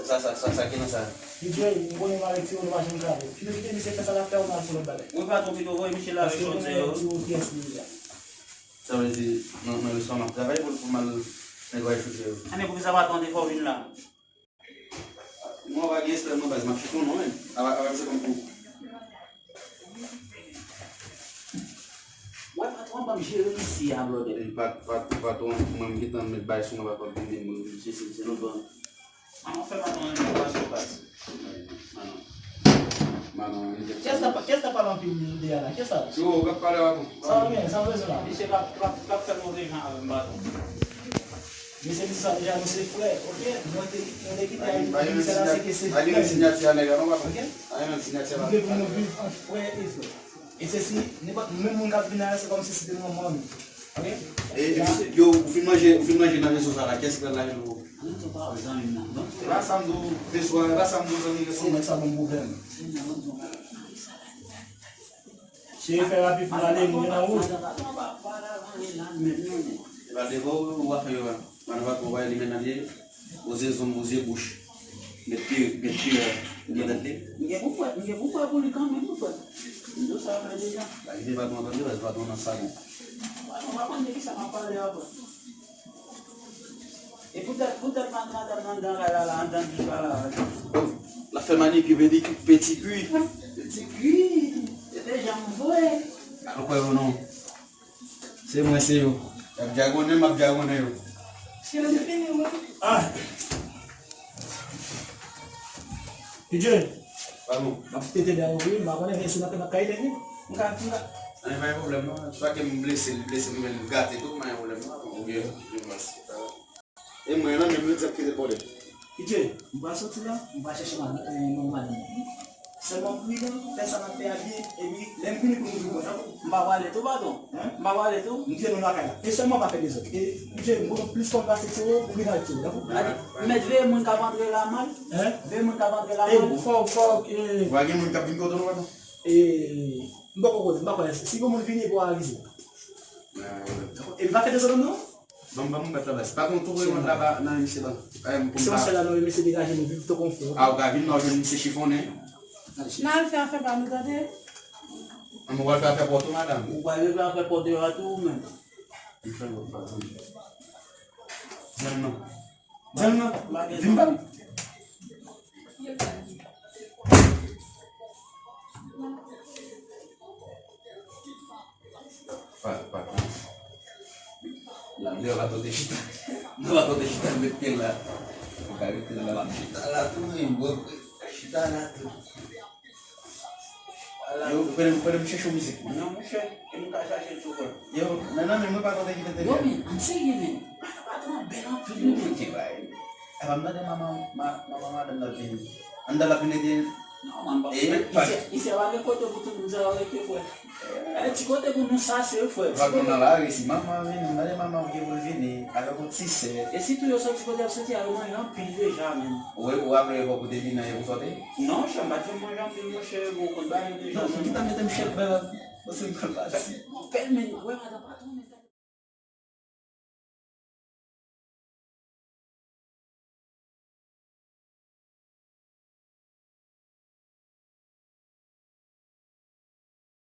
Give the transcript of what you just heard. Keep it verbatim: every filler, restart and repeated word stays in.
Sa, sa, sa, sa, sa ki nan sa? Lidye, m konnen m avèk timoun ou pa janm travay. Kite, kite misye fè sa l ap fè, ou mal pou lòt bagay. Wi, patwon, pito voye misye lave chòt yo. Paske ou konnen timoun kiyès li ye a. Sa vle di, nan, nan restoran m ap travay pou, pou m al netwaye chòt yo. Ane, poukisa patwon te fè w vin la? Mwen pa gen espè mwen baz, m ap chita non men. Ava, ava se kòm kou. Wè patwon ban m jere isi a, brother. Li pa, pa, patwon, mwen m gentan met bay sou mwen, patwon vin vin mwen se se se nou ban. Maman fè patwon nan okipasyon baz. Maman. Maman, li te Kiyès la pa- kiyès la pale anpil de a la? Kiyès la? Se ou k ap pale avè m. Sa w gen? Sa w bezwen la? Misye p ap p ap p ap fè move jan avè m, patwon. Mesye di sa deja, nou se frè, oke? Nou te, nou te kite Ayiti, misye la se ke se frè nou. Pa gen sinyati a nèg la non, patwon. Oke? Pa gen sinyati a. Nou vle pou nou viv ant frè e frè. E se si, nenpòt, menm moun k ap vin la, se kòmsi se te manman nou. Oke? E, e, yo, ou fin manje, ou fin manje nan rezo sa la, kiyès ki pral lajan pou ou? Ann di yon pawòl zanmi m nan. E pa sa m di w, de swa, e pa sa m di w, zanmi m. Se nèg sa ban m pwoblèm. Cheri, fè rapid pou n ale, nou gen nan wout. Epa devan ou, ou pa fè yo a. Madan patwon pa elimine nan lye. Boze zonm, boze bouch. Met pi, met pi nan tèt li. M gen pou fè, m gen pou fè pou li kanmenm, pou fè. M di w sa fè deja. Ba, kite patwon an tande, baz, patwon nan salon. Patwon pa konn de kisa m ap pale a, frè. E poutèt, poutèt madanm nan anndan kay la, la, anndan douch la, la. L ap fè manikir, pedikir, petikir. Petikir. Se te janm vre. Al kwè yo non. Se mwen, se yo. Y ap dyagonnen, m ap dyagonnen yo. Se yo ki fini, mwen. Ah! P J. Pardon. M ap tete dèyè ou, wi, m pa konnen si n ap, n ap ka ede li. M ka, m ka. Anyen, pa gen pwoblèm, non. Swa ke m blese, li blese m, men li gate tou, pa gen pwoblèm, non. Ok, ok, mèsi. E mwen, nan menm, yo di ap kite l bòde. P J, m pa soti la, m pa chèche madanm, eh, non, madanm. Sèlman pridan, fè sa n ap fè a byen, epi lè m vini pou nou vin pran, tankou m pa pale tou, patwon. M pa pale tou. M kite nou lakay la. E sèlman pa fè dezòd. E, P J, m kontan plis fòm pase Tiro, ou vin ak Tiro, dakò? Mèt veye moun k ap antre la mal. Hein? Veye moun k ap antre la mal. E, fò, fò, e. Ou pa gen moun k ap vin kote nou, patwon? E, m poko konnen, m pa konnen. Si gon moun vini, epi w avize. E m pa fè dezòd non. Ban m, ban m bat la bas. Pa gen yon tou reyon laba nan misye la. Se yon sèl la non, mesye degaje nou viv tou konfyon. A, ou ka vin nan jwenn misye chifonnen. N al fè afè pa nou, tande. An, ou pral fè afè pa w tou, madanm. Ou pral regle afè pa w deyò a tou, ou menm. M fè lòt pa tou. Jan non. Jan non. Vin ba m. Pa, pa, pa. La, lè la kote chita. Nan la kote chita, met pye la. Ou ka rete la, la chita la tou, men, bò, chita la tou. Yo, pandan, pandan m chèche yon mizik. Non, monchè, e m ka chache l tou, frè. Yo, nan, nan, men mwen pa kote kite te. Yo, men, ann serye, men. Patwon, patwon an bèl anpil, men. Mwen te bay. Epa m tande manman, ma-, manman madanm nan vini. Anndan l ap vin ede. Non, man, pa. E, isi, isi a pa gen kote pou tout moun sa yo rete, frè. E, ti kote pou nou sa, se frè. Ti kote. Nan lari, si manman vini, m tande manman gen pou l vini, avèk yon ti sè. E sitou yo soti kote y ap soti a, yo manje anpil deja, menm. Ou, ou raple epòk ou te vini an, e pou sòti? Non, chè, m pa t janm manje anpil, monchè, bon, ou konn bagay yo deja. Non, men ki ta mete m chèk bèl, paske m pral pati. Bèl, men, wè, madanm patwon, men.